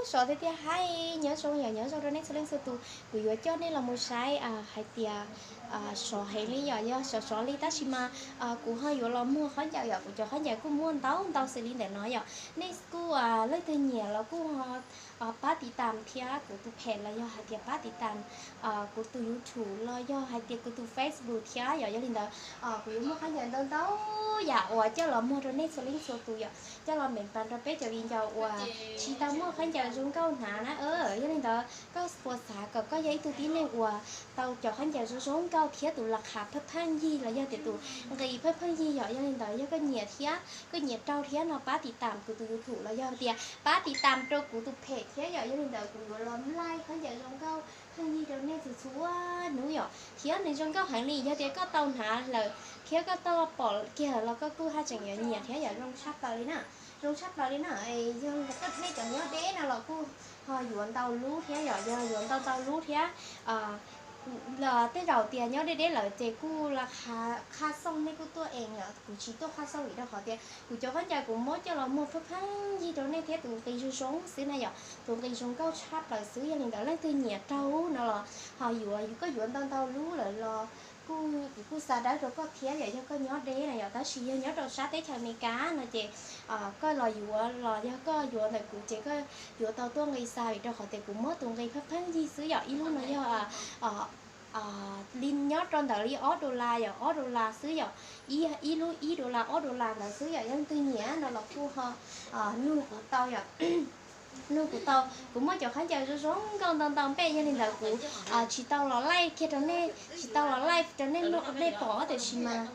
Sov tiag tiag hais, nyob zoo yom, nyob zoo rau nej txhua leej txhua tus. Kuv yuav coj nej los mus saib hais tias sov heev li yom, yog sov sov li tab sis mas kuv ho yuav los muag khaub ncaws yom, kuv cov khaub ncaws kuj muaj ntau ntau xws li ntawm no yom. Nej kuj leej twg nyiam los kuj pab tiv tam thiab kuv tus phem los yog hais tias pab tiv tam kuv tus YouTube los yog hais tias kuv tus Facebook thiab yom. Yog li ntawd kuv yuav muaj khaub ncaws ntau ntau yam uas coj los muag rau nej txhua leej txhua tus yom, coj los meem pas rau peb cov viv ncaus uas tsis tau muaj khaub ncaws zoo nkauj hnav na. Yog li ntawd koj puas xav kom koj yog ib tug tib neeg uas tau cov khaub ncaws zoo zoo nkauj thiab tus las khas pheej pheej yig los yog tias tus nqi pheej pheej yig yom? Yog li ntawd yog koj nyiam thiab koj nyiam raug thiab no pab tiv tam kuv tus YouTube los yog tias pab tiv tam rau kuv tus phem thiab yom. Yog li ntawd kuv yuav los laij khaub ncaws zoo nkauj pheej yig rau nej txhua txhua hnub yom, thiab nws zoo nkauj heev li. Yog tias koj tau hnav lawm thiab koj tau pom kiag los koj kuj haj tseem yuav nyiam thiab yom, zoo tshaj plaws li na. Zoo tshaj plaws li na. Yog nej cov nyob deb no los kuj ho yuav ntau lub thiab yom, yog yuav ntau ntau lub thiab. Tej zaum tias nyob deb deb lawm ces kuj las khas xoo nej kuj tuaj ees yom, kuv tsis tuaj khas xoo vim rau qhov tias kuv cov khaub ncaws kuv muab coj los muag pheej pheej yig rau nej thiab tus nqi zoo zoo xwb na yom, tus nqi zoo nkauj tshaj plaws xwb. Yog li ntawd leej twg nyiam raug no los ho yuav, koj yuav ntau ntau lub lawm los kuj, kuv kuj xa dawb rau koj thiab yom, yog koj nyob deb na yom. Tab sis yog nyob rau sab teb chaws Amelikas no ces koj los yuav los yog koj yuav ntawm kuv ces koj yuav tau tuaj nqi xa vim rau qhov tias kuv muab tus nqi pheej pheej yig xwb yom. Ib lub no yog li nyob rau ntawm li ob dollar yom, ob dollar xwb yom, ib lub ib dollar ob dollar ntawd xwb yom. Yog leej twg nyiam no los kuj ho nug kuv tau yom. Nug kuv tau, kuv muaj cov khaub ncaws zoo zoo nkauj ntau ntau npej, yog li ntawd kuv tsis tau los laij kiag rau nej, tsis tau los live rau nej, nej pom, tiam sis mas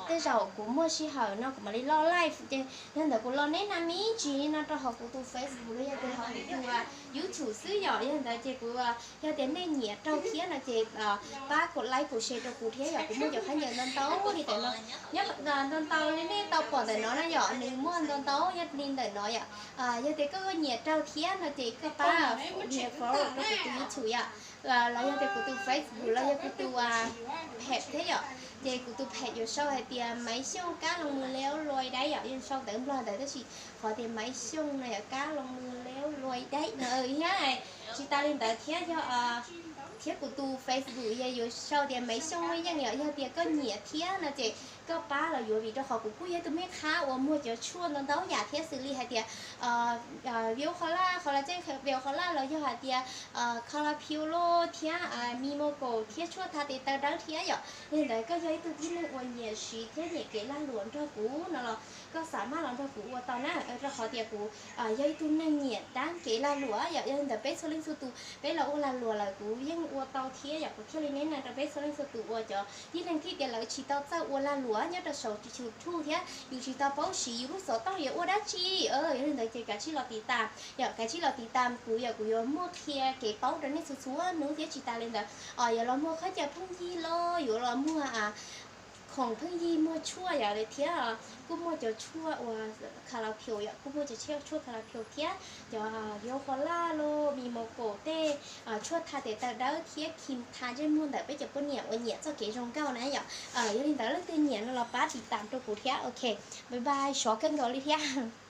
tej zaum kuv muaj sij hawm no kuv mam li los live ces yog ntawd kuv los neb na me ntsis no rau hauv kuv tus Facebook los yog tias hauv kuv tus YouTube xwb yom. Yog ntawd ces kuv, yog tias nej nyiam raug thiab no ces pab kom like kom share rau kuv thiab yom. Kuv muaj cov khaub ncaws ntau ntau li ntawm no, nyob ntau ntau li nej tau pom ntawm no na yom, nws muaj ntau ntau nyob li ntawm no yom. Yog tias koj nyiam raug thiab no ces koj pab nias follow rau kuv tus YouTube yom, los yog tias kuv tus Facebook los yog kuv tus page thiab yom. Ces kuv tus page yuav sau hais tias Maiv Xyooj Kab Loos Mus Leo Luai Daib yom, yeej sau ntawv Nplog ntawd tab sis qhov tias Maiv Xyooj no yom, Kab Loos Mus Leo Luai Daib no thiab. Tsis tas li ntawd thiab yog thiab kuv tus Facebook yog yuav sau tias Maiv Xyooj Muaj Yeej yom. Yog tias koj nyiam thiab no ces koj pab los yuav vim rau qhov kuv kuj yog ib tug me qhab uas muag cov tshuaj ntau ntau yam thiab xws li hais tias veo kho laj, kho laj tseej veo kho laj los yog hais tias kho la phiu loj thiab mi mos kaus thiab tshuaj tha tes taw dawb thiab yom. Yog li ntawd koj yog ib tug tib neeg uas nyiam siv thiab nyiam kev lag luam nrog kuv no los koj xam maj los nrog kuv ua tau na, rau qhov tias kuv yog ib tug neeg nyiam dab kev lag luam yom. Yog li ntawd peb txhua leej txhua tus peb los ua lag luam lawm kuv yeej ua tau thiab yom, kuv thiaj li neb na rau peb txhua leej txhua tus uas cov tib neeg thiab tias lawv tsis tau txawj ua lag luam nyob rau saum YouTube thiab yus tsis tau paub siv yus lub xov tooj yuav ua dab tsi. Yog li ntawd ces kav tsij los tiv tam yom, kav tsij los tiv tam kuv yom, kuv yuav muaj qhia kev paub rau nej txhua txhua hnub thiab tsis tas li ntawd yuav los muag khaub ncaws pheej yig los yuav los muag khoom pheej yig, muag tshuaj yom, thiab kuj muaj cov tshuaj uas kha la phiu yom, kuj muaj cov tshuaj kha la phiu thiab cov veo kho laj los mi mos kaus tej tshuaj tha tes taw dawb thiab kheem tha ntsej muag ntawm peb cov poj niam uas nyiam txoj kev zoo nkauj na yom. Yog li ntawd leej twg nyiam no los pab tiv tam rau kuv thiab. Ok, bye bye, sov kawg nkaus li thiab.